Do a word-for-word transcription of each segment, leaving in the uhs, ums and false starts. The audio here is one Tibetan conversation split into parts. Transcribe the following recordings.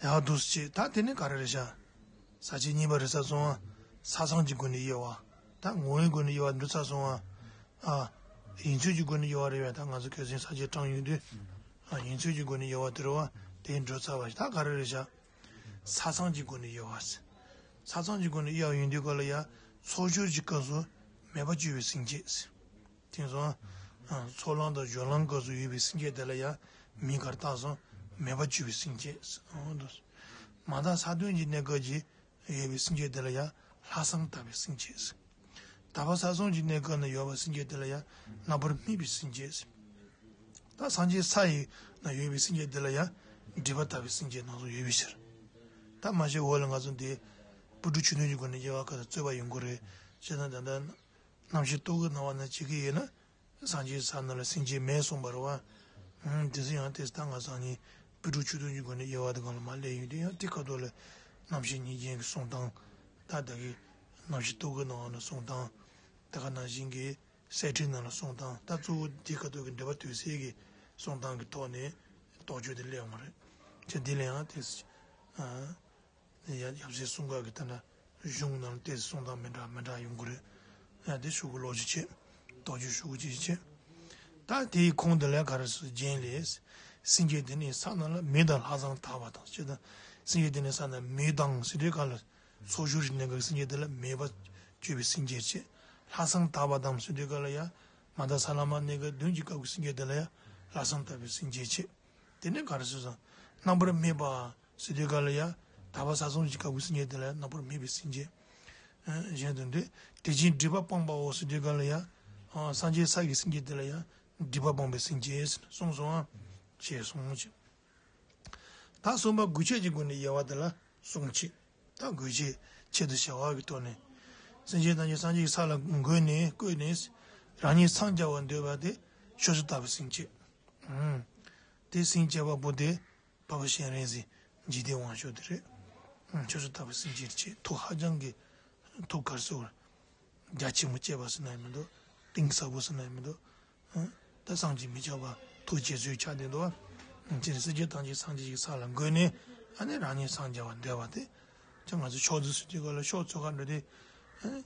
ཡག་འདུག་ཅེས། ད་དེ་ནི་ག་རེ་རེད་ཤག་ས་བཅད་གཉིས་པ་རེད་ས་སོང་ཨ། ས་མཚམས་ཀྱི་སྒོ་ནས་དབྱེ་བ། ད་ངོ་བོའི་སྒོ་ནས་དབྱེ་བ་འདུག་ས་སོང་ཨ། ཨ། ཡིན་ཚུལ་གྱི་སྒོ་ནས་དབྱེ་བ་རེད་བས། ད་ང་ཚོ་གལ་སྲིད་ས་བཅད་དྲངས་ཡོང་དུས། ཨ། ཡིན་ཚུལ་གྱི་སྒོ་ནས་དབྱེ་བ་དེ་རེད་བ། དེ་འགྲོ་ཚར་བ་ཞིག་ད་ག་རེ་རེད་ཤག་ས་མཚམས་ཀྱི་སྒོ་ནས་དབྱེ་བ། ས་མཚམས་ཀྱི་སྒོ་ནས་དབྱེ་བ་ཡོང་དུས་ག་ལ་ཡ། ཚོགས་སྦྱོར་གྱི་སྐབས་སུ་མེད་པར་གྱུར་པའི་སེམས་བསྐྱེད། དེང་སང་། ཚོགས་ལམ་དང་སྦྱོར་ལམ་སྐབས་སུ་ཡོད་པའི་སེམས་བསྐྱེད་དེ་ལ་ཡང་མིང་ག་རེ་བཏགས་སོང་། མེད་པར་གྱུར་པའི་སེམས་བསྐྱེད། མ་དག་ས་བདུན་གྱི་གནས་སྐབས་ཀྱི་ཡོད་པའི་སེམས་བསྐྱེད་དེ་ལ་ཡང་ལྷག་བསམ་དག་པའི་སེམས་བསྐྱེད། དག་པ་ས་གསུམ་གྱི་གནས་སྐབས་ན་ཡོད་པའི་སེམས་བསྐྱེད་དེ་ལ་ཡང་རྣམ་པར་སྨིན་པའི་སེམས་བསྐྱེད། ད་སངས་རྒྱས་ས་ཡི་ན་ཡོད་པའི་སེམས་བསྐྱེད་དེ་ལ་ཡང་སྒྲིབ་པ་དག་པའི་སེམས་བསྐྱེད་སྣ་ཚོགས་ཡོད་པའི་ཕྱིར། ད་མ་གཞི་འོག་ལ་ང་ཚོ་འདི་པུ་ཊུ་ཆོས་དོན་གྱི་སྒོ་ནས་དབྱེ་བ་ཁ་ཚ་རྩོད་པ་ཡོང་གི་རེད། བྱས་ཙང་ད་ལྟ། རྣམ་ཤེས་རྟོག་གེ་སྣང་བ་ན་བྱེད་ཀྱི་ཡོད་ན། སངས་རྒྱས་ས་ན་ལ་སེམས་བསྐྱེད་མེད་གསུངས་པ་རེད་བ། ཨང་། དེ་ཚོ་ཡང་དེ་ད་ང་སང་ཉིན་པུ་ཊུ་ཆོས་དོན་གྱི་སྒོ་ནས་དབྱེ་བ་དེ་སྒང་ལ་མ་སླེབས་ཡོད་དུས་ཡང་དེ་ཁ་ཐོག་ལ་རྣམ་ཤེས་ཉིད་ཅན་གྱི་གསུང་སྟངས། ད་ད་གི་རྣམ་ཤེས་རྟོག་གེ་སྣང་བ་ན་གསུང་སྟངས། ད་ག་ནང་བཞིན་གྱི་གསེར་ཕྲེང་ནང་ལ་གསུང་སྟངས། ད་གཙོ་བོ་དེ་ཁ་ཐོག་གི་འགྲེལ་པ་དོན་གསལ་གྱི་གསུང་སྟངས་ཀྱི་ཐོག་ནས་རྟོག་དཔྱོད་དེ་སླེབས་ཡོང་བ་རེད། ཅེས་འདི་ལ་ཡང་དེ། ཨ། ཡ་ཡབ་སྲས་གསུམ་ཀ་གི་ད་ལྟ་གཞུང་ནང་ལ་ཏོག་ཙམ་གསུང་སྟངས་མི་འདྲ་མི་འདྲ་ཡོང་གི་རེད། ཡ་དེ་ཤོག་གུ་ཀློག་ཅིག་བྱེད། རྟོག་དཔྱོད་ཤོག་གུ་ཅིག་བྱེད། ད་དེའི་ཁུངས་དེ་ལ་ག་རེ་ཟེར། རྒྱན་ལས། སེམས་བསྐྱེད་དེ་ནི་ས་རྣམས་ལ་མེད་དང་ལྷག་བསམ་དག་པ་དང་། ཅེས་དང་། སེམས་བསྐྱེད་དེ་ནི་ས་རྣམས་མེད་དང་ཟེར་དུས་ག་ལ། ཚོགས་སྦྱོར་གྱི་གནས་སྐབས་སེམས་བསྐྱེད་དེ་ལ་མེད་པར་གྱུར་པའི་སེམས་བསྐྱེད་བྱེད། ལྷག་བསམ་དག་པ་དང་ཟེར་དུས་ག་ལ་ཡ། མ་དག་ས་ལམ་གནས་སྐབས་བདུན་གྱི་སྐབས་ཀྱི་སེམས་བསྐྱེད་དེ་ལ་ཡ། ལྷག་བསམ་དག་པའི་སེམས་བསྐྱེད་བྱེད། དེ་ནས་ག་རེ་ཟེར་སོང་། རྣམ་པར་སྨིན་པ་ཟེར་དུས་ག་ལ་ཡ། དག་པ་ས་གསུམ་གྱི་སྐབས་ཀྱི་སེམས་བསྐྱེད་དེ་ལ་ཡ་རྣམ་པར་སྨིན་པའི་སེམས་བསྐྱེད། ཨ། གཞན་དུ་འདོད། དེ་བཞིན་སྒྲིབ་པ་སྤངས་པའོ་ཟེར་དུས་ག་ལ་ཡ། ཨ། སངས་རྒྱས་ས་ཀྱི་སེམས་བསྐྱེད་དེ་ལ་ཡ། སྒྲིབ་པ་སྤངས་པའི་སེམས་བསྐྱེད་གསུངས་སོང་། ཞེས་གསུངས་ཤིང་། ད་གསུམ་པ་དགོས་ཆེད་ཀྱི་སྒོ་ནས་དབྱེ་བ་དེ་ལ་གསུམ་བྱེད། ད་དགོས་ཆེད་ཆེད་དུ་བྱ་བ་གི་ཐོག་ནས། སེམས་ཅན་ཐམས་ཅད་སངས་རྒྱས་ཀྱི་ས་ལ་འགོད་ནས་བཀོད་ནས། རང་ཉིད་འཚང་རྒྱ་བར་འདོད་པ་དེ་ཆོས་སུ་བཏགས་པའི་སེམས་བསྐྱེད། ཨང་། དེ་སེམས་བསྐྱེད་པ་པོ་དེ་འཕགས་པ་སྤྱན་རས་གཟིགས་འཇིག་རྟེན་དབང་ཕྱུག་དེ་རེད། ཨང་། ཆོས་སུ་བཏགས་པའི་སེམས་བསྐྱེད་ཅེས་ཐུགས་ཧ་ཅང་གི་ཐུགས་དཀར་སོ། རྒྱ་ཆེན་པོ་བསྐྱེད་པ་ཟེར་ན་ཡང་མི་འདུག་གཏིང་ཟབ་པོ་ཟེར་ན་ཡང་མི་འདུག་ཨ། ད་བསམ་གྱིས་མི་ཁྱབ་པ་ཐུགས་རྗེ་བཙུན་ཆགས་བསྡད་འདུག་ཨ། དེ་ནས་སེམས་ཅན་ཐམས་ཅད་སངས་རྒྱས་ཀྱི་ས་ལ་འགོད་ནས། ཨ་ནི་རང་ཉིད་འཚང་རྒྱ་བར་འདོད་པ་དེ། ཅང་ང་ཚོ་ཕྱོགས་བཅུ་ཟེར་དུས་ག་ལ་ཕྱོགས་ཚོ་ག་འགྲོ་དེ། ཨ་ནི་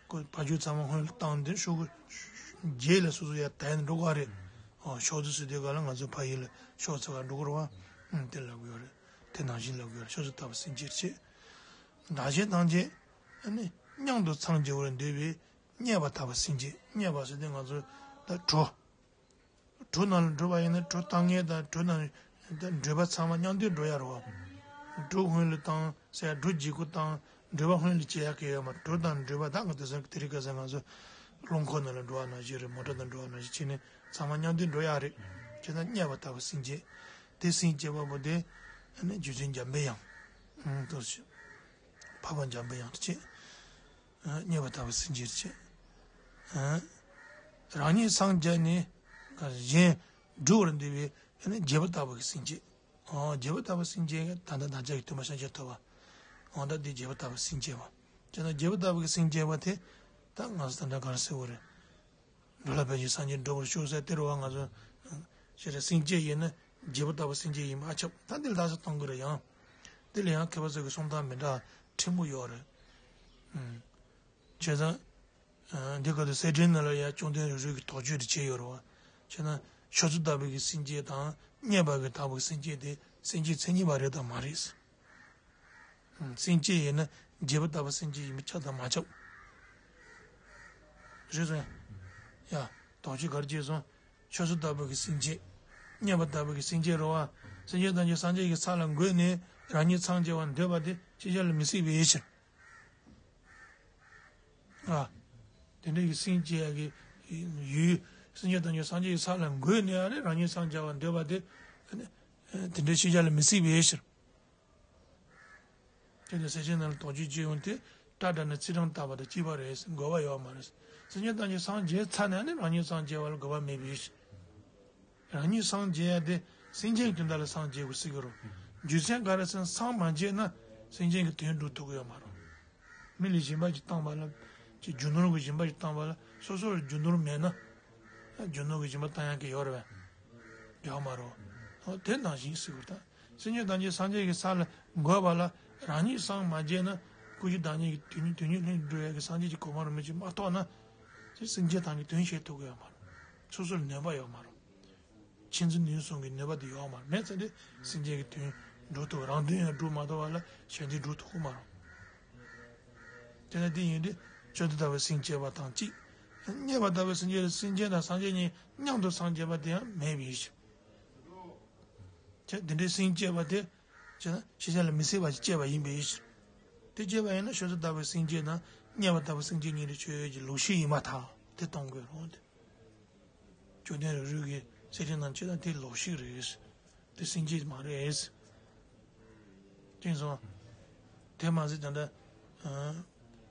ཁོ་ཕ་ཇོ་ཚང་མ་སྔོན་ལ་བཏང་དེ་ཤོག་གུ་བརྒྱད་ལ་སོ་སོ་ཡར་དལ་འགྲོ་ག་རེད། ཨོ། ཕྱོགས་བཅུ་ཟེར་དུས་ག་ལ་ང་ཚོ་ཕ་ཡུལ་ལ་ཕྱོགས་ཚོ་ག་འགྲོ་གི་རེད་བ། ཨ་ནི་དེ་ལབ་གི་ཡོད་རེད། དེ་ནང་བཞིན་ལབ་གི་ཡོད་རེད། ཆོས་སུ་བཏགས་པའི་སེམས་བསྐྱེད་བྱེད། བདག་གཞན་ཐམས་ཅད་ཨ་ནི་མཉམ་དུ་འཚང་རྒྱ་བར་འདོད་པའི་མཉེས་པ་དག་པའི་སེམས་བསྐྱེད། མཉེས་པ་ཟེར་དུས་ང་ཚོ་ད་གྲོ། གྲོ་ནང་ལ་འགྲོ་བ་ཡིན་ན་གྲོ་བཏང་མཁན་དང་གྲོ་ནང་ད་འགྲོས་པ་ཚང་མ་མཉམ་དུ་འགྲོ་ཡ་རེད་བ། གྲོ་སྔོན་ལ་བཏང་ཟེར་ཡ། གྲོ་བརྗེ་པོ་བཏང་། འགྲོས་པ་སྔོན་ལ་བྱེད་ཡ་གི་ཡོད་མ། གྲོ་དང་འགྲོས་པ་ད་ང་དེ་སང་དེ་རིང་ཁ་སང་ང་ཚོ་རླངས་འཁོར་ནང་ལ་འགྲོ་བ་ནང་བཞིན་རེད། མོ་ཊ་ནང་འགྲོ་བ་ནང་བཞིན་བྱས་ནས་ཚང་མ་མཉམ་དུ་འགྲོ་ཡ་རེད། བྱས་ན་མཉེས་པ་དག་པའི་སེམས་བསྐྱེད། དེ་སེམས་བསྐྱེད་པ་པོ་དེ་ཨ་ནི་རྗེ་བཙུན་འཇམ་པའི་དབྱངས། ཨང་། དུ་ཞུ། འཕགས་པ་འཇམ་པའི་དབྱངས་དུ་བྱེད། མཉེས་པ་དག་པའི་སེམས་བསྐྱེད་བྱེད། རང་ཉིད་སངས་རྒྱས་ནས་གཞན་སྒྲོལ་བར་འདོད་པའི་རྒྱས་པ་དག་པའི་སེམས་བསྐྱེད། རྒྱས་པ་དག་པའི་སེམས་བསྐྱེད་ད་ལྟ་བདག་ཅག་གི་སྟོན་པ་ཤཱཀྱ་ཐུབ་པ། འོ་ད་འདི་རྒྱས་པ་དག་པའི་སེམས་བསྐྱེད་པ། བྱས་ན་རྒྱས་པ་དག་པའི་སེམས་བསྐྱེད་པ་དེ་ད་ང་ཚོ་ད་ལྟ་ག་རེ་ཟེར་དགོས་རེད། འགྲོ་ལ་ཕན་ཕྱིར་སངས་རྒྱས་འགྲུབ་པར་ཤོག་ཟེར་དེ་རུ་བ་ང་ཚོ་ཞེས་རེད། སེམས་བསྐྱེད་ཡིན་ན་རྒྱས་པ་དག་པའི་སེམས་བསྐྱེད་ཡིན་པ་ཨ་ཁྱབ། ད་འདི་ལ་ད་ས་གཏོང་དགོས་རེད་ཡང་། འདི་ལ་ཡང་མཁས་པ་ཚོ་གི་གསུང་སྟངས་མི་འདྲ་ཕྲན་བུ་ཡོད་རེད། བྱས་ཙང་། འདི་ག་དུས་གསེར་ཕྲེང་ནང་ལ་ཡང་བཅོམ་ལྡན་རིག་འཛིན་གྱིས་དོགས་གཅོད་དེ་བྱས་ཡོད་རེད་བ། བྱས་ན་ཆོས་སུ་བཏགས་པའི་གི་སེམས་བསྐྱེད་དང་མཉེས་པ་གི་དག་པའི་སེམས་བསྐྱེད་དེ་སེམས་བསྐྱེད་མཚན་ཉིད་པ་རེད་དམ་མ་རེད། སེམས་བསྐྱེད་ཡིན་ན་རྒྱས་པ་དག་པའི་སེམས་བསྐྱེད་ཡིན་པ་ཁྱབ་དང་མ་ཁྱབ། རེད་སོང་། ཡ། དོགས་གཅོད་ག་རེ་བྱས་སོང་། ཆོས་སུ་བཏགས་པའི་གི་སེམས་བསྐྱེད། མཉེས་པ་དག་པའི་གི་སེམས་བསྐྱེད་རེད་བ། སེམས་ཅན་ཐམས་ཅད་སངས་རྒྱས་ཀྱི་ས་ལ་འགོད་ནས་རང་ཉིད་འཚང་རྒྱ་བར་འདོད་པ་དེ་ཅིག་ཅར་ལ་མི་སྲིད་པའི་ཕྱིར། ཨ། དེ་འདྲ་གི་སེམས་བསྐྱེད་ཡ་གི་ཡུལ། སེམས་ཅན་ཐམས་ཅད་སངས་རྒྱས་ཀྱི་ས་ལ་འགོད་ནས་ཨ་ནི་རང་ཉིད་འཚང་རྒྱ་བར་འདོད་པ་དེ། ཨ་ནི་དེ་འདྲ་ཅིག་ཅར་ལ་མི་སྲིད་པའི་ཕྱིར། དེ་ནི་གསེར་ཕྲེང་ནང་ལ་དོགས་གཅོད་བྱེད་ཡོང་དུས་སྒྲ་སྒྲ་ན་ཚིག་གྲངས་བཏགས་པ་དང་གཅིག་པ་རེད། དགོས་པ་ཡོད་མ་རེད། སེམས་ཅན་ཐམས་ཅད་སངས་རྒྱས་ཚར་ནས་ཨ་ནི་རང་ཉིད་སངས་རྒྱས་པ་ལ་དགོས་པ་མེད་པའི་ཕྱིར། རང་ཉིད་སངས་རྒྱས་ཡ་དེ་སེམས་ཅན་གྱི་དོན་དག་ལ་སངས་རྒྱས་དགོས་ཟེར་གྱི་རེད། རྒྱུ་མཚན་ག་རེ་ཟེར་ན་སངས་མ་རྒྱས་ན་སེམས་ཅན་གྱི་དོན་སྒྲུབ་ཐུབ་ཀྱི་ཡོད་མ་རེད། མི་ལ་སྦྱིན་པ་ཅིག་བཏང་བ་ལ། ཅིག་རྒྱུ་ནོར་གྱི་སྦྱིན་པ་ཅིག་བཏང་བ་ལ་སོ་སོར་རྒྱུ་ནོར་མེད་ན། རྒྱུ་ནོར་གྱི་སྦྱིན་པ་བཏང་ཡག་གི་ཡོད་རེད་པས། ཡོད་མ་རེད། འོ་དེ་ནང་བཞིན་ཟེར་དགོས་ད། སེམས་ཅན་ཐམས་ཅད་སངས་རྒྱས་ཀྱི་ས་ལ་འགོད་པ་ལ་རང་ཉིད་སངས་མ་རྒྱས་ན། ཀུན་གཞི་བདག་ཉིད་ཀྱི་དོན་དོན་ཉིད་ལྷུན་གྲུབ་ཡག་གི་སངས་རྒྱས་ཀྱི་གོ་འཕང་རིན་པོ་ཆེ་མ་ཐོབ་ན། དེ་སེམས་ཅན་ཐམས་ཅད་དོན་བྱེད་ཐུབ་ཀྱི་ཡོད་མ་རེད། སོ་སོར་ནུས་པ་ཡོད་མ་རེད། མཁྱེན་བརྩེ་ནུས་གསུམ་གྱི་ནུས་པ་དེ་ཡོད་མ་རེད། མེད་ཙང་དེ་སེམས་ཅན་གྱི་དོན་སྒྲུབ་ཐུབ། རང་དོན་ཡང་སྒྲུབ་མ་ཐུབ་པ་ལ་གཞན་དོན་སྒྲུབ་ཐུབ་ཀྱི་མ་རེད། དེ་ལ་དེ་ཡིན་དུས་ཆོས་ཚུལ་ལྟ་བུའི་སེམས་བསྐྱེད་པ་དང་གཅིག། རྙེད་པ་ལྟ་བུའི་སེམས་བསྐྱེད་དེ་སེམས་ཅན་དང་སངས་རྒྱས་གཉིས་མཉམ་དུ་སངས་རྒྱས་པ་དེ་ཡང་མེད་པའི་ཕྱིར། དེ་འདྲའི་སེམས་བསྐྱེད་པ་དེ་བྱས་ན་ཤེས་བྱ་ལ་མི་སྲིད་པ་ཞིག་སྐྱེས་པ་ཡིན་པའི་ཕྱིར། དེ་སྐྱེས་པ་ཡིན་ན་ཆོས་ཚུལ་ལྟ་བུའི་སེམས་བསྐྱེད་དང་རྙེད་པ་ལྟ་བུའི་སེམས་བསྐྱེད་གཉིས་ལས་ཆོས་ཀྱི་ལོག་ཤེས་ཡིན་པར་ཐལ། དེ་གཏོང་དགོས་རུང་དེ། བཅོམ་ལྡན་རིགས་རུས་ཀྱི་སེམས་ཅན་རྣམས་ཀྱི་ལྟ་དེ་ལོག་ཤེས་རེད། དེ་སེམས་བསྐྱེད་མ་རེད། དེ་སོང་། དེ་མ་ཟད་ད་ལྟ་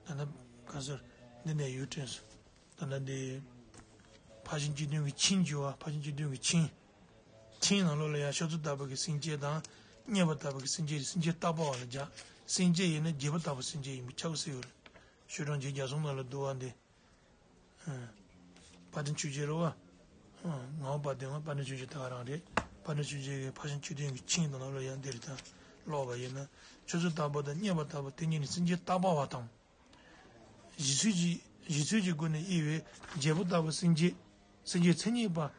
ད་ལྟ་ག་ཟེར་འདི་ནས་ཡུལ་དྲན་སོང་། ད་ལྟ་འདི་ཕར་ཕྱིན་བཅུ་བདུན་གྱི་ཆིངས་བརྗོད་པ། ཕར་ཕྱིན་བཅུ་བདུན་གྱི་ཆིངས། ཆིངས་ནང་ལོགས་ལ་ཡང་ཆོས་ཚུལ་ལྟ་བུ་གི་སེམས་བསྐྱེད་དང་རྙེད་པ་ལྟ་བུ་གི་སེམས་བསྐྱེད། སེམས་བསྐྱེད་བརྟག་པ་བ་ལ་སྦྱར། སེམས་བསྐྱེད་ཡིན་ན་རྒྱས་པ་ལྟ་བུ་སེམས་བསྐྱེད་ཡིན་པས་ཁྱབ་ཟེར་ཡོད་རེད། ཤོག་གྲངས་བརྒྱད་བརྒྱ་གསུམ་ནང་ལ་འདུག་བ་འདི། དཔལ་ལྡན་ཆོས་རྗེ་རེད་བ། ངག་དབང་དཔལ་ལྡན། དཔལ་ལྡན་ཆོས་རྗེ་ད་ག་རང་རེད། དཔལ་ལྡན་ཆོས་རྗེ་གི་ཕར་ཕྱིན་བཅུ་བདུན་གྱི་ཆིངས་དང་ནང་ལོགས་ཡང་འདི་རེད། ད་ཀློག་པ་ཡིན་ན། ཆོས་ཚུལ་ལྟ་བུ་དང་རྙེད་པ་ལྟ་བུ་དེ་གཉིས་ནི་སེམས་བསྐྱེད་བརྟག་པ་བ་དང་། གཞི་ཚུལ་གྱི་གཞི་ཚུལ་གྱི་སྒོ་ནས་དབྱེ་བའི་རྒྱས་པ་ལྟ་བུ་སེམས་བསྐྱེད། སེམས་བསྐྱེད་མཚན་ཉིད་པ།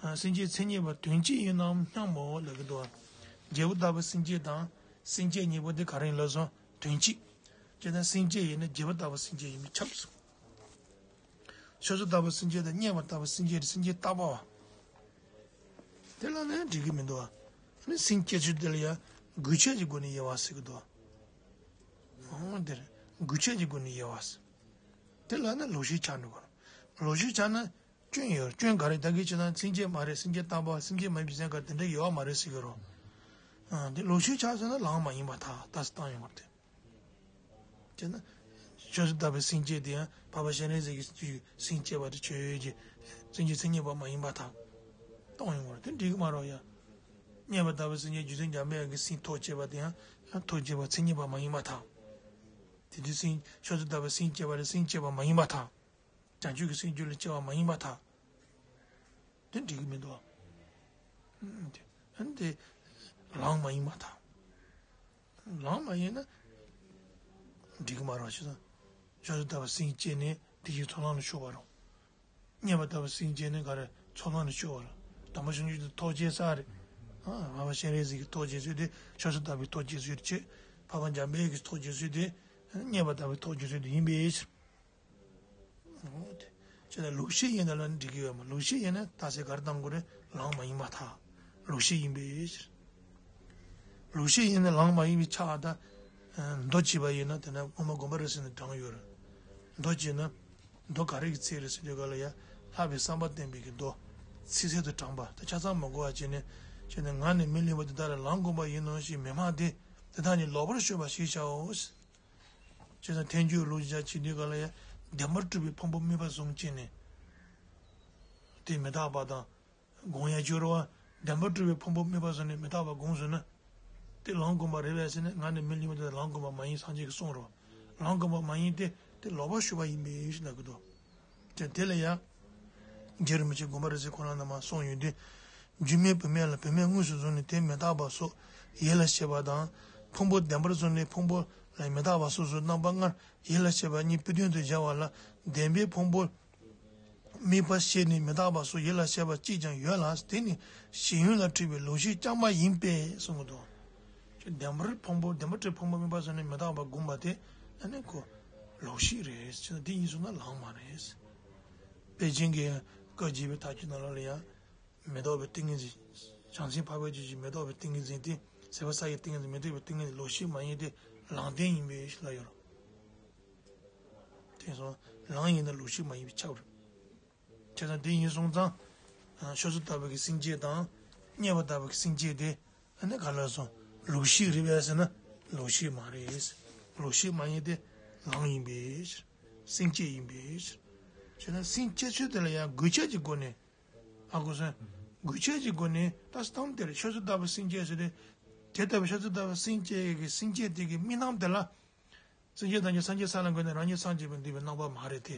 སེམས་བསྐྱེད་མཚན་ཉིད་པ་དོན་གཅིག་ཡིན་ནམ་སྙམ་མོ་ལབ་ཀྱི་འདུག། རྒྱས་པ་ལྟ་བུ་སེམས་བསྐྱེད་དང་སེམས་བསྐྱེད་གཉིས་པོ་འདི་ག་རེ་ཡིན་ལབ་སོང་། དོན་གཅིག། ཅེ་ན་སེམས་བསྐྱེད་ཡིན་ན་རྒྱས་པ་ལྟ་བུ་སེམས་བསྐྱེད་ཡིན་པས་ཁྱབ་སོང་། ཆོས་ཚུལ་ལྟ་བུ་སེམས་བསྐྱེད་དང་རྙེད་པ་ལྟ་བུ་སེམས་བསྐྱེད་དེ་སེམས་བསྐྱེད་བརྟག་པ་བ། དེ་ལ་ནི་འགྲིག་གི་མི་འདུག་བ། ནི་སེམས་བསྐྱེད་ཚུལ་དེ་ལ་ཡང་དགོས་ཆེད་ཀྱི་སྒོ་ནས་དབྱེ་བ་ཟེར་གི་འདུག་བ། འོ་དེར་དགོས་ཆེད་ཀྱི་སྒོ་ནས་དབྱེ་བ་ཟེར། དེ་ལ་ནི་ལོག་ཤེས་ཆགས་འགྲོ་གི་རེད། ལོག་ཤེས་ཆགས་ན་སྐྱོན་ཡོད། སྐྱོན་ག་རེ། ད་གིན་བྱས་ན་སེམས་བསྐྱེད་མ་རེད། སེམས་བསྐྱེད་བརྟག་པ། སེམས་བསྐྱེད་མ་ཡིན་པའི་སེམས་ཁ་དེ་འདྲ་ཡོད་མ་རེད་ཟེར་གི་རེད། ཨ་དེ་ལོག་ཤེས་ཆགས་སོང་ན་ལམ་མ་ཡིན་པར་ཐལ། ད་སེ་བཏང་ཡོང་བར་དེ། བྱས་ན། ཆོས་ཚུལ་ལྟ་བུའི་སེམས་བསྐྱེད་དེ་ཡང་འཕགས་པ་སྤྱན་རས་གཟིགས་ཀྱི་སེམས་བསྐྱེད་པ་དེ་ཆོས་ཀྱི་སེམས་བསྐྱེད་མཚན་ཉིད་པ་མ་ཡིན་པར་ཐལ། གཏོང་ཡོང་བར་དེ་འགྲིག་གི་མ་རེད་ཡ། རྙེད་པ་ལྟ་བུའི་སེམས་བསྐྱེད་རྒྱུ་མཚན་འཇམ་དཔལ་དབྱངས་ཀྱི་སེམས་ཐོགས་བཅས་པ་དེ་ཡང་ཐོགས་བཅས་པ་མཚན་ཉིད་པ་མ་ཡིན་པར་ཐལ། དེ་དུས་སེམས་ཆོས་ཚུལ་ལྟ་བུའི་སེམས་བསྐྱེད་པ་དེ་སེམས་བསྐྱེད་པ་མ་ཡིན་པར་ཐལ། བྱང་ཆུབ་ཀྱི་སེམས་རྒྱུད་ལ་སྐྱེ་བ་མ་ཡིན་པར་ཐལ། དེ་འགྲིག་གི་མི་འདུག་བ། ཨ་ནི་དེ་ལམ་མ་ཡིན་པར་ཐལ། ལམ་མ་ཡིན་ན་འགྲིག་གི་མ་རེད་བ། བྱས་ཙང་ཆོས་ཚུལ་ལྟ་བུའི་སེམས་བསྐྱེད་ནི་དེ་བཞིན་ཚོགས་ལམ་ལ་ཞུགས་པ་རེད། རྙེད་པ་ལྟ་བུའི་སེམས་བསྐྱེད་ནི་ག་རེ། ཚོགས་ལམ་ལ་ཞུགས་པ་རེད། དམ་པ་བྱང་ཆུབ་ཀྱི་ཐོགས་བཅས་ས་རེད། ཨ་འཕགས་པ་སྤྱན་རས་གཟིགས་ཀྱི་ཐོགས་བཅས་ཚུལ་དེ་ཆོས་ཚུལ་ལྟ་བུའི་ཐོགས་བཅས་ཚུལ་དེ་བྱས། འཕགས་པ་འཇམ་དཔལ་གྱི་ཐོགས་བཅས་ཚུལ་དེ་རྙེད་པ་ལྟ་བུའི་ཐོགས་བཅས་ཚུལ་དེ་ཡིན་པའི་ཕྱིར། འོ་དེ། ཅེ་ན་ལོག་ཤེས་ཡིན་ན་ལ་འགྲིག་གི་ཡོད་མ། ལོག་ཤེས་ཡིན་ན་ད་སེ་ག་རེ་གཏང་དགོས་རེད། ལམ་མ་ཡིན་པར་ཐལ། ལོག་ཤེས་ཡིན་པའི་ཕྱིར། ལོག་ཤེས་ཡིན་ན་ལམ་མ་ཡིན་པའི་ཕྱིར། ད་མདོ་བྱས་པ་ཡིན་ན་དེ་ན་སྔོན་མ་དགོངས་པ་རབ་གསལ་ནས་དྲངས་ཡོད་རེད། མདོ་བྱས་ན། མདོ་ག་རེ་གི་ཚིག་རེད་ཟེར་དུས་ག་ལ་ཡ། ལྷག་པའི་བསམ་པ་བསྟན་པའི་གི་མདོ། ཚིག་གསལ་དུ་དྲངས་པ་དེ་ཆ་ཚང་མ་གོ་བ་བྱས་ནས། བྱས་ནས་ང་ནི་མི་གླེན་པ་འདི་དག་ལ་ལམ་བསྒོམ་པ་ཡིན་ནོ་ཞེས་མི་སྨྲ་སྟེ། དེ་དག་ཉིད་ལོག་པར་ཞུགས་པ་ཞེས་བྱའོ། བྱས་ཙང་ཐལ་འགྱུར་ལུགས་བཞག་བྱེད་དུས་ག་ལ་ཡ། བདེན་པར་གྲུབ་པའི་ཕུང་པོ་དམིགས་པ་བཟུང་བྱས་ནས། དེ་མི་རྟག་པ་དང་། སྒོམ་ཡ་སྦྱོར་བ། བདེན་པར་གྲུབ་པའི་ཕུང་པོ་དམིགས་པ་བཟུང་ནས་མི་རྟག་པ་སྒོམ་བཟུང་ན། དེ་ལམ་བསྒོམ་པ་རེད་པས་ཟེར་ནས། ང་ནི་མི་གླེན་པ་དེ་ལམ་བསྒོམ་པ་མ་ཡིན་སངས་རྒྱས་ཀྱིས་གསུངས་རོ། ལམ་བསྒོམ་པ་མ་ཡིན་ཏེ། དེ་ལོག་པར་ཞུགས་པ་ཡིན་པས་ཞེས་ལབ་ཀྱི་འདུག། ཅེས་དེ་ལ་ཡང་། རྗེ་རིན་པོ་ཆེ་དགོངས་པ་རབ་གསལ་ཁོ་ན་ནས་མར་གསུངས་ཡོད་དེ། རྒྱུ་མེད་བུད་མེད་ལ་བུད་མེད་དངོས་སུ་བཟུང་ནས་དེ་མི་རྟག་པ་སོགས་ཡིད་ལ་བྱེད་པ་དང་། ཕུང་པོ་བདེན་པར་བཟུང་ནས་ཕུང་པོ་ལ་མི་རྟག་པ་སོགས་སུ་རྣམ་པ་ལྔར་ཡིད་ལ་བྱེད་པ་གཉིས་དཔེ་དོན་དུ་སྦྱར་བ་ལ། བདེན་པའི་ཕུང་པོ་དམིགས་པ་ཤེས་ནས་མི་རྟག་པ་སོགས་ཡིད་ལ་བྱེད་པ་གཅིག་ཀྱང་ཡོད་ལ། དེ་ནི་ཞེན་ཡུལ་ལ་འཁྲིད་པའི་ལོག་ཤེས་རྐྱང་པ་ཡིན་པས་གསུངས་ཀྱི་འདུག། བདེན་པར་ཕུང་པོ་བདེན་པར་གྲུབ་ཕུང་པོ་དམིགས་པ་བཟུང་ནས་མི་རྟག་པ་སྒོམ་པ་དེ་ཨ་ནི་ཁོ་ལོག་ཤེས་རེད། བྱས་ཙང་དེ་ཡིན་སོང་ན་ལམ་མ་རེད། པཎ་ཆེན་གྱི་བཀའ་བརྒྱད་པའི་མཐའ་བརྒྱད་ནང་ལོགས་ལ་ཡང་། མི་རྟག་པའི་ཏིང་ངེ་འཛིན། བྱང་སེམས་འཕགས་པའི་ཆོས་ཀྱི་མི་རྟག་པའི་ཏིང་ངེ་འཛིན་དེ། ཟད་པ་ས་ཡི་ཏིང་ངེ་འཛིན། མི་རྟག་པའི་ཏིང་ངེ་འཛིན་ལོག་ཤེས་མ་ཡིན་ཏེ་ལམ་བདེན་ཡིན་པས་ཞེས་ལབ་ཡོད་རེད། དེང་སང་ལམ་ཡིན་ན་ལོག་ཤེས་མ་ཡིན་པས་ཁྱབ་རེད། བྱས་ཙང་དེ་ཡིན་སོང་ཙང་། ཆོས་ཚུལ་ལྟ་བུ་གི་སེམས་བསྐྱེད་དང་། རྙེད་པ་ལྟ་བུ་གི་སེམས་བསྐྱེད་དེ། ཨ་ནི་ག་ལ་སོང་། ལོག་ཤེས་རེད་པས་ཟེར་ན་ལོག་ཤེས་མ་རེད། ལོག་ཤེས་མ་ཡིན་ཏེ་ལམ་ཡིན་པས། སེམས་བསྐྱེད་ཡིན་པས། བྱས་ན་སེམས་བསྐྱེད་ཚུལ་དེ་ལ་ཡང་དགོས་ཆེད་ཀྱི་སྒོ་ནས། ཨ་ཁུ་སོན། དགོས་ཆེད་ཀྱི་སྒོ་ནས་ད་སྟངས་དེར་ཆོས་ཚུལ་ལྟ་བུ་སེམས་བསྐྱེད་ཟེར་ཏེ། དེ་ལྟ་བུ་ཆོས་ཚུལ་ལྟ་བུ་སེམས་བསྐྱེད་ཀྱི་སེམས་བསྐྱེད་དེ་གི་དམིགས་རྣམ་དེ་ལ། སེམས་ཅན་ཐམས་ཅད་སངས་རྒྱས་ས་ལ་འགོད་ནས་རང་ཉིད་སངས་རྒྱས་པར་འདོད་པའི་རྣམ་པ་མ་རེད་དེ།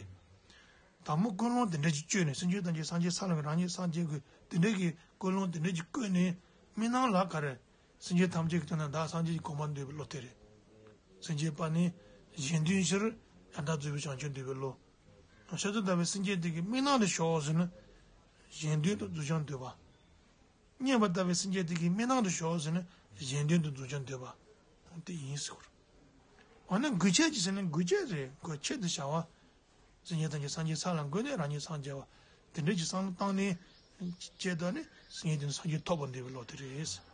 དང་པོ་ཀུན་སློང་དེ་འདྲ་ཅིག་བཅོས་ནས་སེམས་ཅན་ཐམས་ཅད་སངས་རྒྱས་ས་ལ་འགོད་རང་ཉིད་སངས་རྒྱས་དགོས་དེ་འདྲ་གི་ཀུན་སློང་དེ་འདྲ་ཅིག་བཀོད་ནས་དམིགས་རྣམ་ལ་ག་རེ། སེམས་ཅན་ཐམས་ཅད་ཀྱི་དོན་དུ་བདག་སངས་རྒྱས་ཀྱི་གོ་འཕང་འདོད་པའི་བློ་དེ་རེད། སེམས་ཅན་པ་ནི་གཞན་དོན་ཕྱིར། ཡང་དག་རྫོགས་པའི་བྱང་ཆུབ་འདོད་པའི་བློ། ཆོས་ཚུལ་དག་པའི་སེམས་ཅན་དེ་གི་མིག་ནང་དུ་ཞོག་ཟེར་ན། གཞན་དོན་དུ་རྫོགས་བྱང་འདོད་པ། མཉན་པ་ལྟ་བུའི་སེམས་ཅན་དེ་གི་མིག་ནང་དུ་ཞོག་ཟེར་ན་གཞན་དོན་དུ་རྫོགས་བྱང་འདོད་པ་དེ་ཡིན་ཟེར་བ། འོ་ན་དགོས་ཆེད་ཀྱི་ཟེར་ན་དགོས་ཆེད་རེད། དགོས་ཆེད་དུ་བྱ་བ། སེམས་ཅན་ཐམས་ཅད་སངས་རྒྱས་ས་ལ་འགོད་ནས་རང་ཉིད་སངས་རྒྱ་བ། དེ་འདྲ་ཅིག་བསམ་བློ་བཏང་ནས་བྱས་ད་ནི་སེམས་ཅན་དེ་ནི་སངས་རྒྱས་ཐོབ་པར་འདོད་པའི་བློ་དེ་རེད།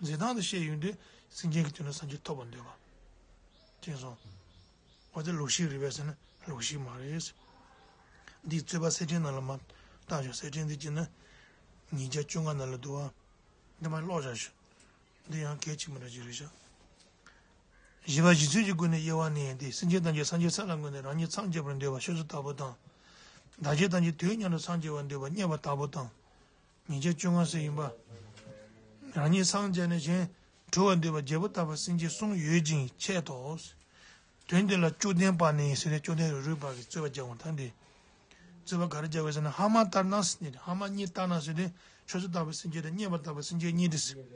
འཛིན་སྟངས་དུ་བཤད་ཡོང་དུས་སེམས་ཅན་གྱི་དོན་དུ་སངས་རྒྱས་ཐོབ་པར་འདོད་པ། དེ་སོང་། འོ་དེ་ལོག་ཤེས་རེད་པས་ཟེར་ན་ལོག་ཤེས་མ་རེད། འདིའི་རྩོད་པ་གསེར་ཕྲེང་ནང་ལ་མ་བལྟ་ཞོག་གསེར་ཕྲེང་འདི་བྱས་ན་ཉིས་བརྒྱ་བཅོ་ལྔ་ནང་ལ་འདུག་བ། འདི་མ་ཀློག་བཞག་ཞོག་འདི་ཡང་གལ་ཆེན་པོ་འདྲ་ཅིག་རེད་ཤག་བཞི་པ་རྗེ་བཙུན་གྱི་སྒོ་ནས་དབྱེ་བ་ནི་འདི་སེམས་ཅན་ཐམས་ཅད་སངས་རྒྱས་ས་ལ་འགོད་ནས་རང་ཉིད་སངས་རྒྱས་པར་འདོད་པ་ཆོས་ཚུལ་ལྟ་བུ་དང་། བདག་ཅག་ཐམས་ཅད་དུས་མཉམ་དུ་སངས་རྒྱས་པར་འདོད་པ་མཉན་པ་ལྟ་བུ་དང་། ཉིས་བརྒྱ་བཅོ་ལྔ་ཟེར་ཡིན་པ། རང་ཉིད་སངས་རྒྱས་ནས་གཞན་གྲོལ་བར་འདོད་པ་རྒྱལ་པོ་ལྟ་བུ་སེམས་ཅན་གསུམ་ཡོད་ཅིང་འཆད་དོ། དོན་འདི་ལ་བཅོམ་ལྡན་པ་ནི་ཟེར་ནས་བཅོམ་ལྡན་རིག་རུས་པ་གིས་རྩོད་པ་རྒྱག་འོང་ད་འདི། རྩོད་པ་ག་རེ་རྒྱག་པ་ཟེར་ན་ཧ་མ་ལྟར་ན་ཟེར་ནས་ཧ་མ་གཉིས་ལྟར་ན་ཟེར་ཏེ་ཆོས་ཚུལ་ལྟ་བུ་སེམས་ཅན་དང་མཉན་པ་ལྟ་བུ་སེམས་ཅན་གཉིས་ཏེ་ཟེར།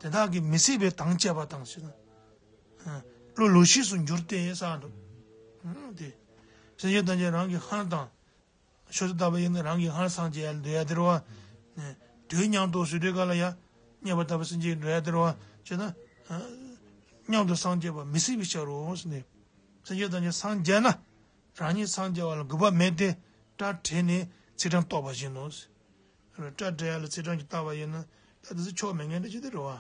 དེ་དག་གིས་མི་སྲིད་པའི་དང་བཅས་པ་དང་ཟེར་ན། བློ་ལོག་ཤེས་སུ་འགྱུར་ཏེ་ཟེར་འདུག་དེ། སེམས་ཅན་ཐམས་ཅད་རང་གི་སྔར་དང་། ཆོས་ཚུལ་ལྟ་བུ་ཡིན་ན་རང་གི་སྔར་སངས་རྒྱས་ཡར་འདོད་ཡ་དེ་རེད་བ། དུས་མཉམ་དུ་ཟེར་དུས་ག་ལ་ཡ། མཉན་པ་ལྟ་བུ་སེམས་ཅན་འགྲོ་ཡ་དེ་རེད་བ། བྱས་ན། མཉམ་དུ་སངས་རྒྱས་པ་མི་སྲིད་པའི་ཕྱིར་རོ་ཟེར་ནས། སེམས་ཅན་ཐམས་ཅད་སངས་རྒྱས་ན། རང་ཉིད་སངས་རྒྱས་པ་ལ་དགོས་པ་མེད་དེ། སྐྲ་བྲེགས་ནས་ཚེས་གྲངས་བཏོག་པ་བཞིན་ནོ། སྐྲ་བྲེགས་ཡ་ལ་ཚེས་གྲངས་ཀྱིས་བཏགས་པ་ཡིན་ན། ད་དེ་ཚོ་ཆོག་མེད་མཁན་འདྲ་ཅིག་དེ་རེད་བ།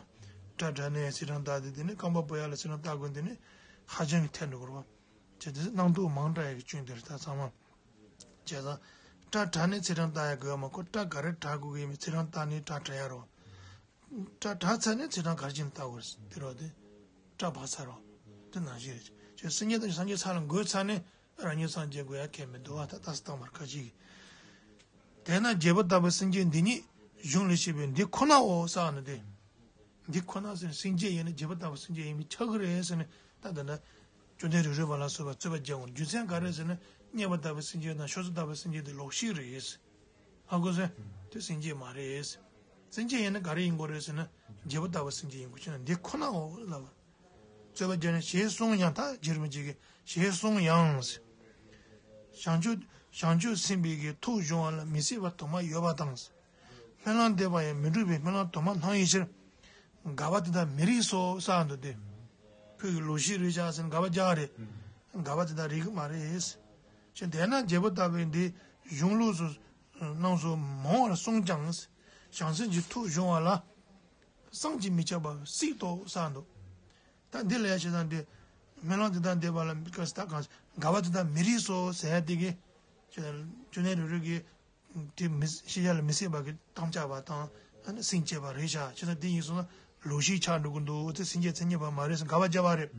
སྐྲ་བྲེགས་ནས་ཚེས་གྲངས་བཏགས་ཏེ་དེ་ནས་རྐང་པ་སྦོ་ཡ་ལ་ཚེས་གྲངས་བཏགས་དགོས་དེ་ནི། ཧ་ཅང་གི་ཐལ་འགྲོ་གི་རེད་བ། བྱས་ཏེ་སྣང་སྟོབས་མང་དྲགས་ཡ་གི་སྐྱོན་དེ་རེད་ད་ཚང་མ། བྱས་ཙང་། སྐྲ་བྲེགས་ནས་ཚེས་གྲངས་བཏགས་ཡ་དགོས་ཡ་མ་ཁོ་སྐྲ་ག་རེ་བྲེགས་དགོས་ཀྱི་ཡིན་མིན་ཚེས་གྲངས་བཏགས་ནས་སྐྲ་བྲེགས་ཡ་རོ། སྐྲ་བྲེགས་ཚར་ནས་ཚེས་གྲངས་ག་རེ་བྱས་ནས་བཏགས་དགོས་རེད་དེ་རོ་དེ། སྐྲ་བྲེགས་ཚར་རོ། དེ་ནང་བཞིན་རེད། ཁྱོད་སེམས་ཅན་དང་སངས་རྒྱས་ས་ལ་འགོད་ཚར་ནས་རང་ཉིད་སངས་རྒྱས་དགོས་ཡ་ཁས་མི་འདུག་བ་ད་ལྟ་སྟངས་མར་ཁ་ཅིག་དེས་ན་རྒྱལ་པོ་ལྟ་བུའི་སེམས་ཅན་འདི་ཉིད་གཞུང་ལས་བཤད་པའི་འདི་ཁོ་ནའོ་ཟེར་ནི་དེ། འདི་ཁོ་ན་ཟེར་ནས་སེམས་ཅན་ཡིན་ན་རྒྱལ་པོ་ལྟ་བུ་སེམས་ཅན་ཡིན་པས་ཁྱབ་ཀྱི་རེད་ཟེར་ནས་ད་ལྟ་ན། བཅོམ་ལྡན་རིག་རུས་པ་ལ་སོགས་པ་རྩོད་པ་རྒྱག་འོང་རྒྱུ་མཚན་ག་རེ་ཟེར་ན་མཉན་པ་ལྟ་བུ་སེམས་ཅན་དང་ཆོས་ཚུལ་ལྟ་བུ་སེམས་ཅན་དེ་ལོག་ཤེས་རེད། ཧ་གོ་སོང་། དེ་སེམས་ཅན་མ་རེད། སེམས་ཅན་ཡིན་ན་ག་རེ་ཡིན་དགོས་རེད་ཟེར་ན་རྒྱལ་པོ་ལྟ་བུ་སེམས་ཅན་ཡིན་དགོས་ཆོས་ན་འདི་ཁོ་ནའོ་ལབ། རྩོད་པ་རྒྱག་ནས་ཞེས་གསུངས་ཡང་ད་རྗེ་རིན་པོ་ཆེ་གིས་ཞེས་གསུངས་ཡང་། བྱང་ཆུབ་བྱང་ཆུབ་སེམས་དཔའི་གི་ཐུགས་གཞུང་བ་ལ་མི་སྲིད་པ་དུ་མ་ཡོད་པ་དང་། སྨོན་ལམ་འདེབས་པ་ཡང་མི་འགྲུབ་པའི་སྨོན་ལམ་དུ་མ་སྣང་བའི་ཕྱིར། དགག་པ་དེ་དག་མི་རིགས་སོ་ཟེར་འདུག་སྟེ། ཁོས་ཀྱི་ལོག་ཤེས་རེད་བཞག་ཟེར་ནས་དགག་པ་རྒྱག་རེད། དགག་པ་དེ་དག་རིགས་ཀྱི་མ་རེད། ཅེས་དེས་ན་རྒྱལ་པོ་ལྟ་བུའི་འདི་གཞུང་ལུགས་སུ་རྣམས་སུ་མང་བར་གསུངས་ཀྱང་། བྱང་སེམས་ཀྱི་ཐུགས་གཞུང་བ་ལ་བསམ་གྱིས་མི་ཁྱབ་པ་སྲིད་དོ་ཟེར་འདུག་ད་འདི་ལ་ཡ་བྱས་ཙང་འདི་སྨོན་ལམ་དེ་དག་འདེབས་པ་ལ་དགག་པ་དེ་དག་མི་རིགས་སོ་ཟེར་ཡ་དེ་གི་ཅོ་ནེ་རུ་རུ་གི་དེ་མི་ཤེས་བྱ་ལ་མི་སྲིད་པ་གི་དམ་བཅའ་བ་དང་ཨ་ནི་སེམས་བསྐྱེད་པ་རེད་ཤག་ཅི་ན་དེ་ཡིན་སོང་ན་ལོག་ཤེས་ཆགས་འགྲོ་གི་འདུག་དེ་སེམས་བསྐྱེད་མཚན་ཉིད་པ་མ་རེད་ཟེར་དགག་པ་བརྒྱབ་པ་རེད།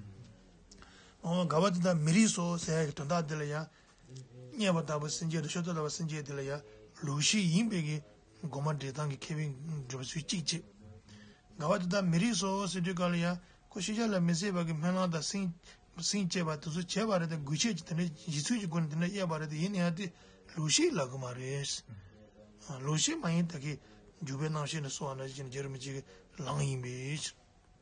འོ་དགག་པ་དེ་དག་མི་རིགས་སོ་ཟེར་ཡ་གི་དོན་དག་དེ་ལ་ཡང་མཉན་པ་ལྟ་བུ་སེམས་བསྐྱེད་དང་ཆོས་ཚུལ་ལྟ་བུ་སེམས་བསྐྱེད་དེ་ལ་ཡང་ལོག་ཤེས་ཡིན་པའི་གི་དགོངས་པ་འགྲེལ་སྟངས་ཀྱི་མཁས་པའི་འགྲེལ་པ་ཚུལ་གཅིག་བྱེད། དགག་པ་དེ་དག་མི་རིགས་སོ་ཟེར་དུས་ག་ལ་ཡང་ཁོ་ཤེས་བྱ་ལ་མི་སྲིད་པ་གི་སྨོན་ལམ་དང་སེམས་སེམས་བསྐྱེད་པ་དེ་ཚོ་བྱས་པ་རེད་དེ་དགོས་ཆེད་ཀྱི་དེ་འདྲ་གཞི་ཚུལ་གྱི་སྒོ་ནས་དེ་འདྲ་དབྱེ་བ་རེད་དེ་ཡིན་ན་ཡང་དེ་ལོག་ཤེས་ལབ་གི་མ་རེད། ལོག་ཤེས་མ་ཡིན་ད་གི་འཇུག་པའི་རྣམ་ཤེས་ནས་གསུངས་པ་ནང་བཞིན་རྒྱལ་རིན་པོ་ཆེ་གི་ལམ་ཡིན་པའི་ཕྱིར།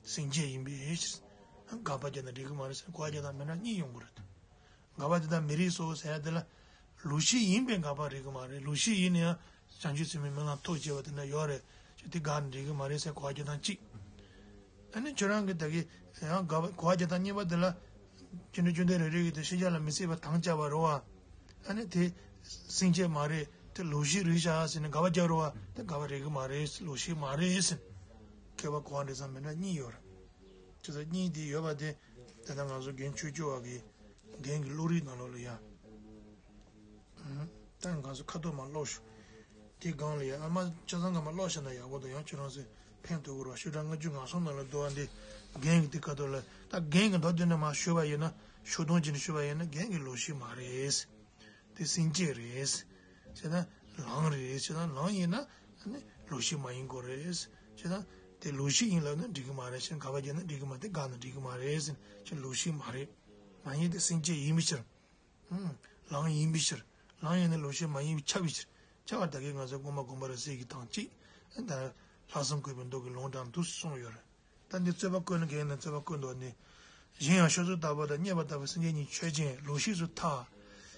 སེམས་བསྐྱེད་ཡིན་པའི་ཕྱིར། དགག་པ་བརྒྱབ་ན་འགྲིག་གི་མ་རེད་ཟེར་གོ་བ་རྒྱག་སྟངས་མི་འདྲ་གཉིས་ཡོང་གི་རེད། དགག་པ་དེ་དག་མི་རིགས་སོ་ཟེར་ཡ་དེ་ལ། ལོག་ཤེས་ཡིན་པའི་དགག་པ་རིགས་ཀྱི་མ་རེད། ལོག་ཤེས་ཡིན་ན་ཡང་བྱང་ཆུབ་སེམས་དཔའི་སྨོན་ལམ་ཐོགས་བཅས་པ་དེ་འདྲ་ཡོད་རེད། ཅེས་དེ་དགག་ན་འགྲིག་གི་མ་རེད་ཟེར་གོ་བ་རྒྱག་སྟངས་གཅིག་ཨ་ནི་ཁྱོད་རང་གིས་ད་གི་ཡང་དགག་པ་གོ་བ་རྒྱག་སྟངས་གཉིས་པ་དེ་ལ། ཅི་འདྲ་ཅི་འདྲ་རེ་རེ་གིས་དེ་ཤེས་བྱ་ལ་མི་སྲིད་པ་དམ་བཅའ་བ་རེད་བ། ཨ་ནི་དེ་སེམས་བསྐྱེད་མ་རེད། དེ་ལོག་ཤེས་རེད་ཤག་ཟེར་ནས་དགག་པ་རྒྱག་རེད་བ། དེ་དགག་པ་རིགས་ཀྱི་མ་རེད། ལོག་ཤེས་མ་རེད་ཟེར། མཁས་པ་གོ་བ་འགྲེལ་སྟངས་མི་འདྲ་གཉིས་ཡོད་རེད། ཅེས་གཉིས་དེ་ཡོད་པ་དེ། དེ་ལྟར་ང་ཚོ་རྒན་ཆོས་སྐྱོང་བ་གིས་རྒན་གྱི་བློ་རིག་ནང་ལོགས་ལ་ཡ། ད་ང་ཚོ་ཁ་ཐོག་མ་ཀློག་ཞུ། དེ་སྒང་ལ་ཡ་ཨ་མ་ཆ་ཚང་ག་མ་ཀློག་བྱས་ན་ཡག་པོ་འདུག་ཡང་ཁྱོད་རང་ཚོས་ཕན་ཐོགས་ཀྱི་རེད་བ། ཤོག་གྲངས་ལྔ་བཅུ་ང་གསུམ་ནང་ལ་འདུག་བ་འདི། རྒན་གྱི་དེ་ཁ་ཐོག་ལ་ད་རྒན་གྱི་མདོ་དོན་ནས་མ་ཞུས་པ་ཡིན་ན་ཤོག་དོན་གྱི་ནས་ཞུས་པ་ཡིན་ན་རྒན་གྱི་ལོག་ཤེས་མ་རེད། དེ་སེམས་བསྐྱེད་རེད། བྱས་ན་ལམ་རེད། བྱས་ན་ལམ་ཡིན་ན་ཨ་ནི་ལོག་ཤེས་མ་ཡིན་དགོས་རེད། བྱས་ན་དེ་ལོག་ཤེས་ཡིན་ལབ་ན་འགྲིག་གི་མ་རེད། བྱས་ན་དགག་པ་བརྒྱབ་ན་འགྲིག་གི་མ་རེད། དེ་དགག་ན་འགྲིག་གི་མ་རེད། བྱས་ན་ལོག་ཤེས་མ་རེད། མ་ཡིན་དེ་སེམས་བསྐྱེད་ཡིན་པའི་ཕྱིར། ལམ་ཡིན་པའི་ཕྱིར། ལམ་ཡིན་ན་ལོག་ཤེས་མ་ཡིན་པས་ཁྱབ་པའི་ཕྱིར། ཁྱབ་པ་ད་གིན་ང་ཚོ་དགོངས་པ་དགོངས་པ་རབ་གསལ་གྱི་དང་གཅིག་ད་ ལྷག་བསམ་དགོས་པའི་མདོ་གི་ལུང་དྲངས་འདུག་གསུངས་ཡོད་རེད། ད་འདི་རྩོད་པ་བཀོད་ན་གང་ཡིན་ན་རྩོད་པ་བཀོད་འདུག་ནི། གཞན་ཡང་ཆོས་ཚུལ་དག་པ་དང་རྙེད་པ་ལྟ་བུའི་སེམས་ཅན་གཉིས་ཆོས་ཅན། ལོག་ཤེས་སུ་ཐལ།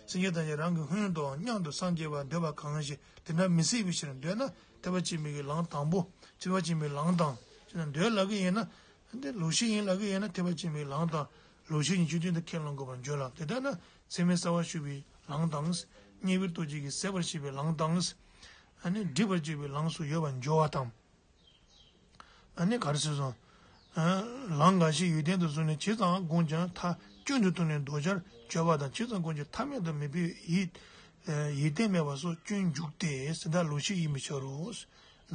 སེམས་ཅན་ཐམས་ཅད་རང་གི་ཧོན་དུའང་མཉམ་དུ་སངས་རྒྱས་པར་འདོད་པ་གང་ཞིག་དེ་འདྲ་མི་སྲིད་པའི་ཕྱིར། འདོད་ན་ཐེག་པ་ཆེན་པོའི་ལམ་དང་པོ། ཐེག་པ་ཆེན་པོའི་ལམ་དང་། ཅེས་ན་འདོད་ལབ་ཀྱི་ཡིན་ན། འདི་ལོག་ཤེས་ཡིན་ལབ་ཀྱི་ཡིན་ན་ཐེག་པ་ཆེན་པོའི་ལམ་དང་། ལོག་ཤེས་ཉིད་ཆོས་ཅན་དུ་ཁས་བླང་དགོས་པར་འགྱུར་ལ། དེ་ལྟར་ན་ཚད་མས་གསལ་བར་ཞུགས་པའི་ལམ་དང་། རྙེད་པའི་སྟོབས་ཀྱིས་ཟད་པར་བྱེད་པའི་ལམ་དང་། ཨ་ནི་སྒྲིབ་པར་བྱེད་པའི་ལམ་སོགས་ཡོད་པར་འགྱུར་བ་དང་། ཨ་ནི་ག་རེ་ཟེར་སོང་། ལམ་འགའ་ཞིག་ཡོན་ཏན་དུ་བཟུང་ནས་ཇི་ཙམ་བསྒོམས་ཀྱང་མཐའ་སྐྱོན་དུ་ལྟུང་ནས་ལྡོག་ཆར་གྱུར་པ་དང་། ཇི་ཙམ་བསྒོམས་ཀྱང་ཐ་མལ་དུ་མི་འཕེལ་བའི་ཡིད། ཡིད་བརྟན་མེད་པ་སོགས་སྐྱོན་འཇུག་སྟེ། དེ་དག་ལོག་ཤེས་ཡིན་པའི་ཕྱིར་རོ།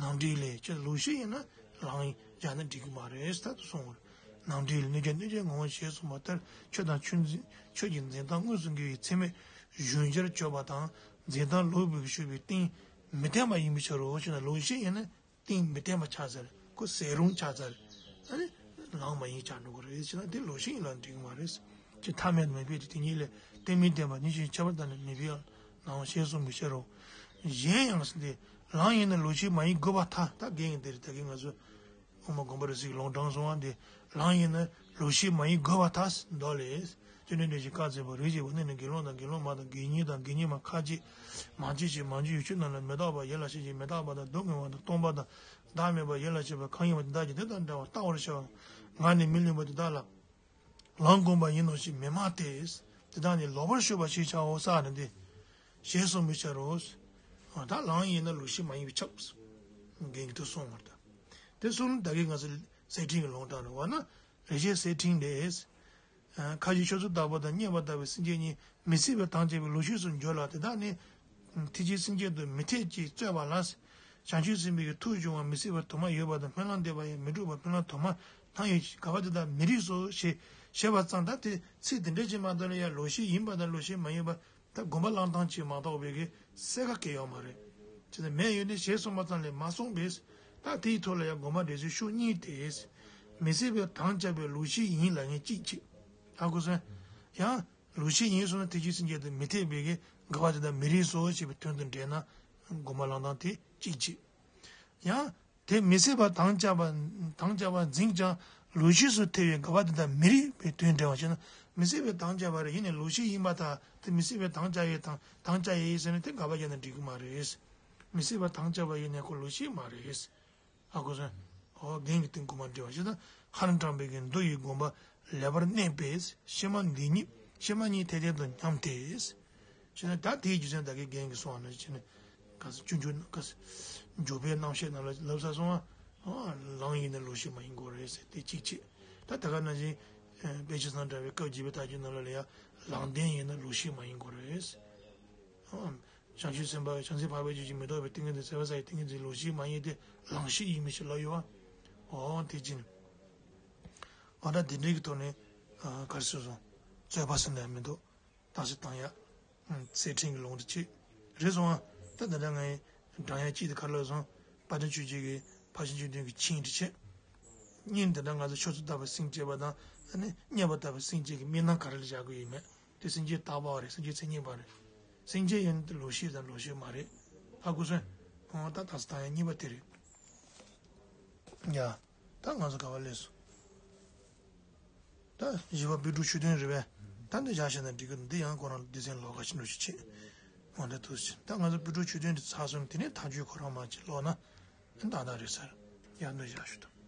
ནང་འགྲིག་ལས་ཁྱེད་ལོག་ཤེས་ཡིན་ན་ལམ་ཡིན་སྦྱར་ན་འགྲིག་གི་མ་རེད་ད་དུ་གསུངས་པར། ནང་འགྲིག་ལས་གནོད་བྱ་གནོད་བྱེད་ངོ་བོ་ཞེས་གསུངས་པ་ལྟར་ཆོས་དང་ཆོས་འཛིན་ཆོས་ཀྱི་འཛིན་སྟངས་དངོས་སུ་འགལ་བའི་ཚད་མས་གཞོན་སྐྱར་གྱུར་པ་དང་། འཛིན་སྟངས་ལོག་པའི་ཞུགས་པའི་གཏིང་མི་བརྟན་པ་ཡིན་པའི་ཕྱིར་རོ་ཞེ་ན། ལོག་ཤེས་ཡིན་ན་གཏིང་མི་བརྟན་པ་ཆགས་ཚར། ཁོ་ཟད་རུང་ཆགས་ཚར། ཨ་ནི་ལམ་མ་ཡིན་ཆགས་འགྲོ་གི་རེད་ཅེ་ན་དེ་ལོག་ཤེས་ཡིན་ལ་འགྲིག་གི་མ་རེད། ཅེས་ཐ་མལ་དུ་མི་འཕེལ་ཏེ་དེ་ཉིད་ལས་གཏིང་མི་བརྟན་པ་ཉིད་ཀྱི་ཁྱད་པར་དང་ནི་མི་འཕེལ་ལམ་ཞེས་གསུངས་པའི་ཕྱིར་རོ། གཞན་ཡང་ཟེར་ཏེ་ལམ་ཡིན་ན་ལོག་ཤེས་མ་ཡིན་དགོས་པར་ཐལ། ད་གན་ཡིན་དེ་རེད། ད་གིན་ང་ཚོ་དབུ་མ་དགོངས་པ་རབ་གསལ་གྱི་ལུང་དྲངས་སོང་བ་འདི་ལམ་ཡིན་ན་ལོག་ཤེས་མ་ཡིན་དགོས་པར་ཐལ། མདོ་ལས། ཅི་ནས་འདྲེན་བྱེད་བཀའ་སྩལ་པ། རིགས་ཀྱི་བུ་ནི་ནི་དགེ་སློང་དང་དགེ་སློང་མ་དང་དགེ་བསྙེན་དང་དགེ་བསྙེན་མ་ཁ་ཅིག་མང་ཆེ་ཞིང་མང་ཆེ་ཡུལ་ཆོས་རྣམས་ལ་མི་རྟག་པ་ཡིད་ལ་བྱེད་ཅིང་མི་རྟག་པ་དང་སྡུག་བསྔལ་བ་དང་སྟོང་པ་དང་བདག་མེད་པ་ཡིད་ལ་བྱེད་པ་གང་ཡིན་པ་དེ་དག་ཀྱང་དེ་དང་འདྲ་བར་བལྟ་བར་བྱའོ། ང་ནི་མི་བརླིང་པ་དེ་དག་ལ་ལམ་བསྒོམ་པ་ཡིན་ནོ་ཞེས་མི་སྨྲ་སྟེ། དེ་དག་ནི་ལོག་པར་ཞུགས་པ་ཞེས་བྱའོ་ས་ནི་འདི། ཞེས་གསུངས་པའི་ཕྱིར་རོ། ད་ལམ་ཡིན་ན་ལོག་ཤེས་མ་ཡིན་པས་ཁྱབ། རྒན་གྱིས་དེ་གསུངས་པར་ཐལ། དེ་གསུངས་ད་གིན་ང་ཚོ་གསེར་ཕྲེང་གི་ལུང་དྲངས་རེད་བ་ན། རེ་ཞིག་གསེར་ཕྲེང་ལས། ཁ་ཅིག་ཆོས་ཚུལ་དག་པ་དང་རྙེད་པ་ལྟ་བུའི་སེམས་ཅན་གཉིས་མི་སྲིད་པའི་དམ་བཅའ་བའི་ལོག་ཤེས་སུ་འགྱུར་ལ། དེ་དག་ནི་ཐེག་ཆེན་སེམས་བསྐྱེད་དུ་མི་འཐད་ཅེས་རྩོད་པ་ལ། བྱང་ཆུབ་སེམས་དཔའི་ཐུགས་དབྱུང་བ་མི་སྲིད་པ་དུ་མ་ཡོད་པ་དང་སྨོན་ལམ་འདེབས་པ་ཡང་མི་འགྲུབ་པ་སྨོན་ལམ་དུ་མ་ལྷང་ཡོད་ཅེས་དགག་པ་དེ་དག་མི་རིགས་སོ་ཞེས་བཤད་པ་ཙམ། ད་དེ་ཚིག་དེ་འདྲ་ཅིག་མ་གཏོགས་ལ་ཡང་ལོག་ཤེས་ཡིན་པ་དང་ལོག་ཤེས་མ་ཡིན་པ། ད་སྒོམ་པ་བླང་སྟངས་ཀྱིས་མ་གཏོགས་པའི་གི་གསལ་ཁ་གང་ཡོད་མ་རེད། ཅེས་ནས་མེད་ཡོད་དེ་ཞེས་གསུངས་པ་ཙམ་ལས་མ་གསུངས་པས། ད་དེའི་ཐོག་ལ་ཡང་དགོངས་པ་འགྲེལ་ཚུལ་ཤོག་གཉིས་ཏེ། མི་སྲིད་པའི་དམ་བཅའ་བའི་ལོག་ཤེས་ཡིན་ལབ་མཁན་གཅིག་གཅིག་ཧ་གོ་སོང་། ཡང་ལོག་ཤེས་ཡིན་གསུངས་ན་ཐེག་ཆེན་སེམས་བསྐྱེད་དུ་མི་འཐད་པའི་གི་དགག་པ་དེ་དག་མི་རིགས་སོ་ཞེས་པའི་དོན་དུ་འགྲེལ་ན་དགོངས་པ་བླང་སྟངས་དེ་གཅིག་གཅིག་ཡང་དེ་མི་སྲིད་པ་དམ་བཅའ་བ་དམ་བཅའ་བ་འཛིན་ཀྱང་ལོག་ཤེས་སུ་ཐལ་བའི་དགག་པ་དེ་དག་མི་རིགས་པའི་དོན་འགྲེལ་བ་བྱས་ན། མི་སྲིད་པའི་དམ་བཅའ་བ་རེད། ཡིན་ནའི་ལོག་ཤེས་ཡིན་པར་ཐལ། དེ་མི་སྲིད་པའི་དམ་བཅའ་ཡི་དང་དམ་བཅའ་ཡི་ཟེར་ན་དེ་དགག་པ་བརྒྱབ་ན་འགྲིག་གི་མ་རེད། མི་སྲིད་པ་དམ་བཅའ་བ་ཡིན་ནའི་ཁོ་ལོག་ཤེས་མ་རེད། ཧ་གོ་སོང་། འོ་རྒན་གྱིས་དེ་དགོངས་པ་འགྲེལ་བ་ཞིག་དང་། ཧ་ལམ་དྲངས་པའི་གི་མདོ་ཡི་དགོངས་པ་ལེགས་པར་གནས་པས་ཕྱི་མ་འདི་གཉིས་ཕྱི་མ་གཉིས་འཐད་ལྡན་དུ་སྙམ་སྟེ། ཞེ་ན་ད་དེའི་རྒྱུ་མཚན་ད་གིན་རྒན་གྱིས་གསུངས་པ་ནང་བཞིན་བྱས་ནས་ག་ས་སྤྱོད་འཇུག་ག་ས་འཇུག་པའི་རྣམ་བཤད་ནང་ལ་ལབ་ས་སོང་ང་། ལམ་ཡིན་ན་ལོག་ཤེས་མ་ཡིན་དགོས་རེད་ཟེར་དེ་གཅིག་བྱས། ད་ད་ག་ནང་བཞིན་དཔེ་ཆ་ཚང་འདྲ་བའི་སྐབས་བརྒྱད་པའི་མཐའ་རྒྱུད་ནང་ལ་ལ་ཡ་ལམ་བདེན་ཡིན་ན་ལོག་ཤེས་མ་ཡིན་དགོས་རེད། བྱང་ཆུབ་སེམས་དཔའ་བྱང་སེམས་འཕགས་པའི་རྒྱུད་ཀྱི་མི་རྟོག་པའི་ཏིང་ངེ་འཛིན་སེལ་བ་ས་ཡི་ཏིང་ངེ་འཛིན་ལོག་ཤེས་མ་ཡིན་ཏེ་ལམ་ཤེས་ཡིན་མི་ཞིག་ལབ་ཡོད་བ། འོ་དེ་ཅི་ནི། འོ་ད་དེ་འདྲའི་གི་ཐོག་ནས་ག་རེ་ཟེར་སོང་། རྩོད་པ་ཟེར་ན་མི་འདུག་ད་ཅི་བཏང་ཡ། གསེར་ཕྲེང་གི་ལུང་དེ་ཅི། རེད་སོང་ཨ། ད་དེ་འདྲ་ངས་དྲང་ཡ་ཅི་དེ་ག་རེ་ལབ་སོང་། དཔལ་ལྡན་ཆོས་རྗེ་གི་ཕར་ཕྱིན་བཅུ་བདུན་གྱི་ཆིངས་དེ་བྱས། གཉིས་འདི་འདྲ་ང་ཚོ་ཆོས་ཚུལ་དག་པའི་སེམས་བསྐྱེད་པ་དང་ཨ་ནི་རྙེད་པ་ལྟ་བུའི་སེམས་བསྐྱེད་ཀྱི་དམིགས་རྣམ་ག་རེ་ལ་བཞག་དགོས་ཡིན་མེད། དེ་སེམས་བསྐྱེད་དག་པ་བ་རེད། སེམས་བསྐྱེད་མཚན་ཉིད་པ་རེད། སེམས་བསྐྱེད་ཡིན་དེ་ལོག་ཤེས་དང་ལོག་ཤེས་མ་རེད། ཧ་གོ་སོང་། ཨོ་ད་ད་ས་ད་ཡང་གཉིས་པ་དེ་རེད། ཡ། ད་ང་ཚོ་ག་བ་སླེབས་སོང་། ད་བཞི་པ་པོད་དྲུག་ཆོས་དོན་རེད་པས། ད་འདི་བཞག་བཞག་ན་འགྲིག་གི་འདི་ཡང་ཁོ་རང་སྡེ་ཚན་ལོགས་ཀ་ཞིག་འགྲོ་ཞིག་བྱེད། འོ་འདྲ་ཐུགས་ཆེ། ད་ང་ཚོ་པོད་དྲུག་ཆོས་དོན་འདི་ཚར་སོང་། དེ་ནས་མཐའ་མཇུག་ཁོ་རང་མ་ཅིག་ཀློག་ན། ཨ་ཏག་ཏག་རེད་ཟེར། ཡར་འདོན་བཞག་ཞུ་དང་།